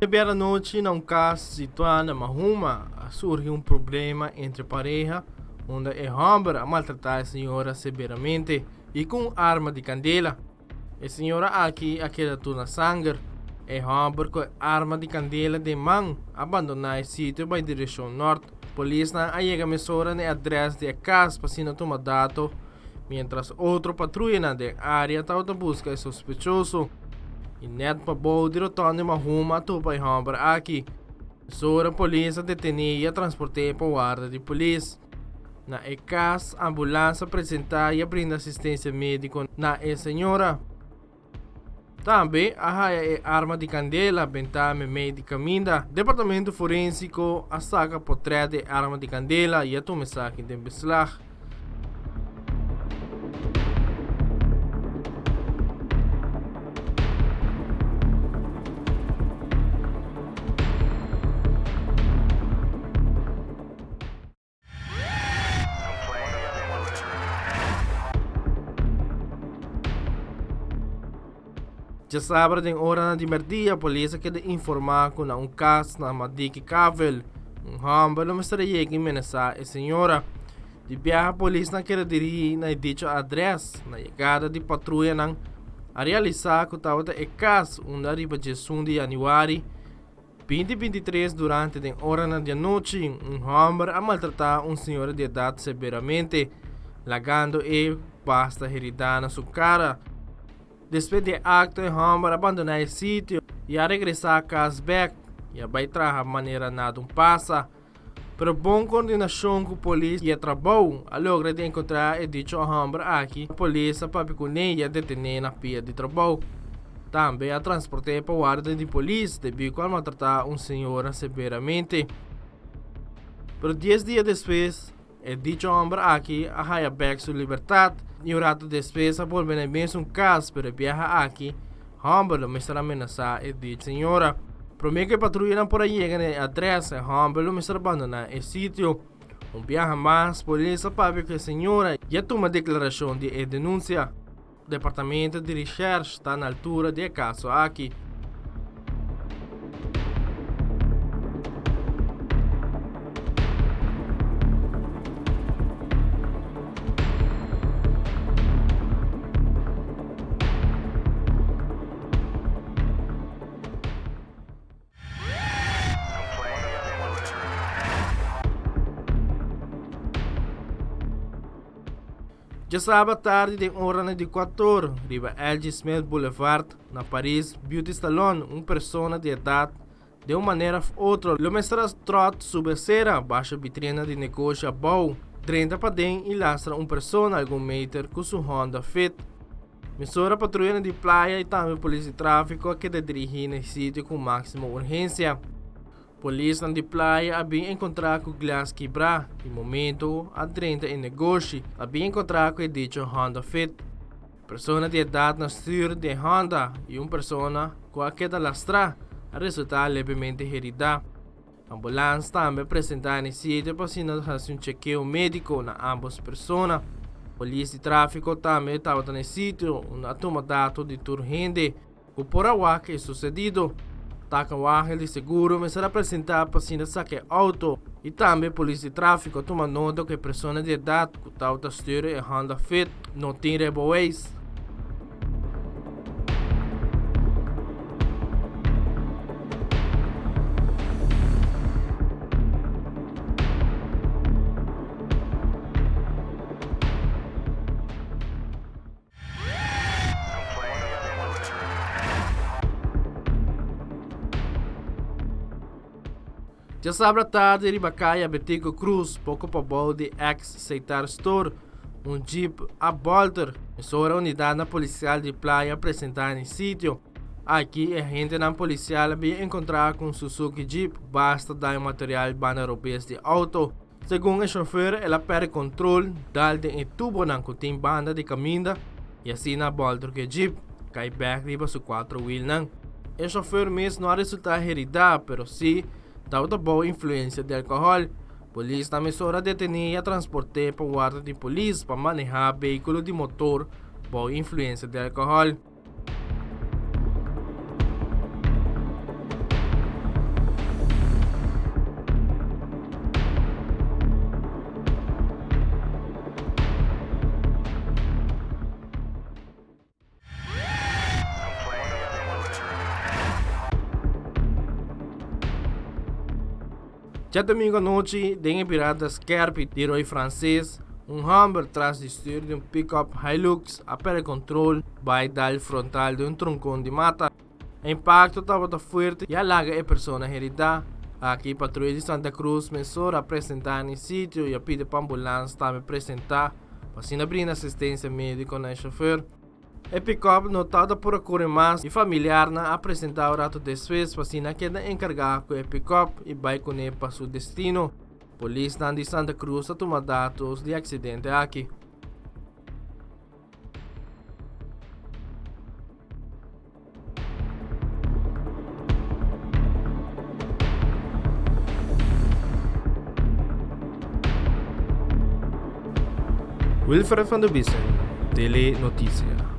Djabièrnè anochi na un kas situá na Mahuma a surgi un problema entre pareha unda e hòmber a maltratá e señora severamente i ku un arma di kandela. E señora aki a keda tur na sanger. E hòmber ku e arma di kandela den man a bandoná e sitio bai direkshon nòrt. Polisnan a yega mesora na e adrès di e kas pa asina tuma dato, miéntras otro patruyanan den área tabata buska e sospechoso. I nèt pabou di rotònde Mahuma a topa e hòmber aki. Mesora polis a detené i a transport'é pa warda di polis. Na e kas, ambulans a presentá i a brinda asistensia médiko na e señora. Tambe a haya e arma di kandela bentá meimei di kaminda. Departamento Forensiko a saka potrèt di e arma di kandela i a tuma esaki den beslag. Djasabra den oranan di merdia polis a keda informa ku na un kas na Madiki Kavel un hòmber lo mester a yega i menasá e señora. Di biaha polisnan keda dirigí na e dicho adrès. Na yegada di patruyanan a realisá ku tabata e kas unda riba djesun di yanüari 2023 durante den oranan di anochi un hòmber a maltratá un señora di edat severamente, lagando e basta heridá na su kara. Despues di e akto e hòmber a bandoná e sitio i a regresá kas bèk i a bai traha manera nada un pasa. Pero bon kordinashon ku polis i e trabou a logra di enkontrá e dicho hòmber aki, polis a papia kuné i a detené na pia di trabou. Tambe a transport'é pa warda di polis debí ku a maltratá un señora severamente. Pero dies dia despues, e dicho hòmber aki a haya bèk su libertat i un ratu despues a bolbe na e mesun kas, pero e biaha aki Hòmber lo mester a menasá e dicha señora. Promé ku e patruyanan por a yega na e adrès, e hòmber lo mester a bandoná e sitio. Un biaha mas, polis a papia ku e señora i a tuma deklarashon di e denunsia. Departamento di Reshèrsh ta na altura di e kaso aki. Djasabra tardi den oranan di kuator riba LG Smith Boulevard na Paris Beauty Salon un persona di edat den un manera of otro lo mester a trot su besera basha bitrina di negoshi abou, drenta paden y lastra un persona algun meter cu su Honda Fit. Mesora patruyanan di playa y tambe polis di trafico a keda dirigi na e sitio cu maximo urgencia. Polisnan di playa a bin encontra cu glas kibra y momento a drenta e negoshi a bin encontra cu e dicho Honda Fit. Persona di edat na stuur di e Honda y un persona cu a keda lastra a resulta levemente herida. Ambulans tambe a presenta na e sitio pa asina haci un chekeo medico na ambos persona. Polis di trafico tambe tabata na e sitio unda a tuma dato di tur hende cu por a wak e sucedido. Takenwagen di seguro mester a presenta pa asina saca e auto y tambe polis di trafico a tuma nota cu e persona di edad cu tabata stuur e Honda Fit no tin rijbewijs. Djasabra tardi riba kaya Betico Cruz, poko pabou di ex Seitar Store, un jeep a bolter. Mesora unidadnan polisial di Playa a presenta na e sitio. Aki e agentenan polisial a bin enkontra ku un Suzuki Jeep basta daño material banda robes di outo. Segun e shofer el a perde kontrol, dal den e tubonan ku tin banda di kaminda i asina a bolter ku e jeep, kai bek riba su kuatro wielnan. E shofer mes no a resulta herida pero si tabata bou influensia di alkohòl. Polis ta mesora detene i a transport'é pa warda di polis pa manehá beikulo di motor bou influensia di alkohòl. Djadomingo anochi, den e birada skerpi di Rooi Frances, un hòmber tras di stür di un pickup Hilux a pèrdè kontrol bai dal frontal di un tronkon di mata. E impakto tabata fuerte i a laga e persona heridá. Aki patruya di Santa Cruz mesora a presentá na e sitio i a pidi pa ambulans tambe presentá pa asina brinda asistensia médiko na e shofer. E pickup no tabata por a kore mas i familiarnan a presentá un rato despues pa asina keda enkargá ku e pickup i bai kuné pa su destino. Polisnan di Santa Cruz a tuma datos di e aksidente aki. Wilfred van der Biesen, Tele Noticia.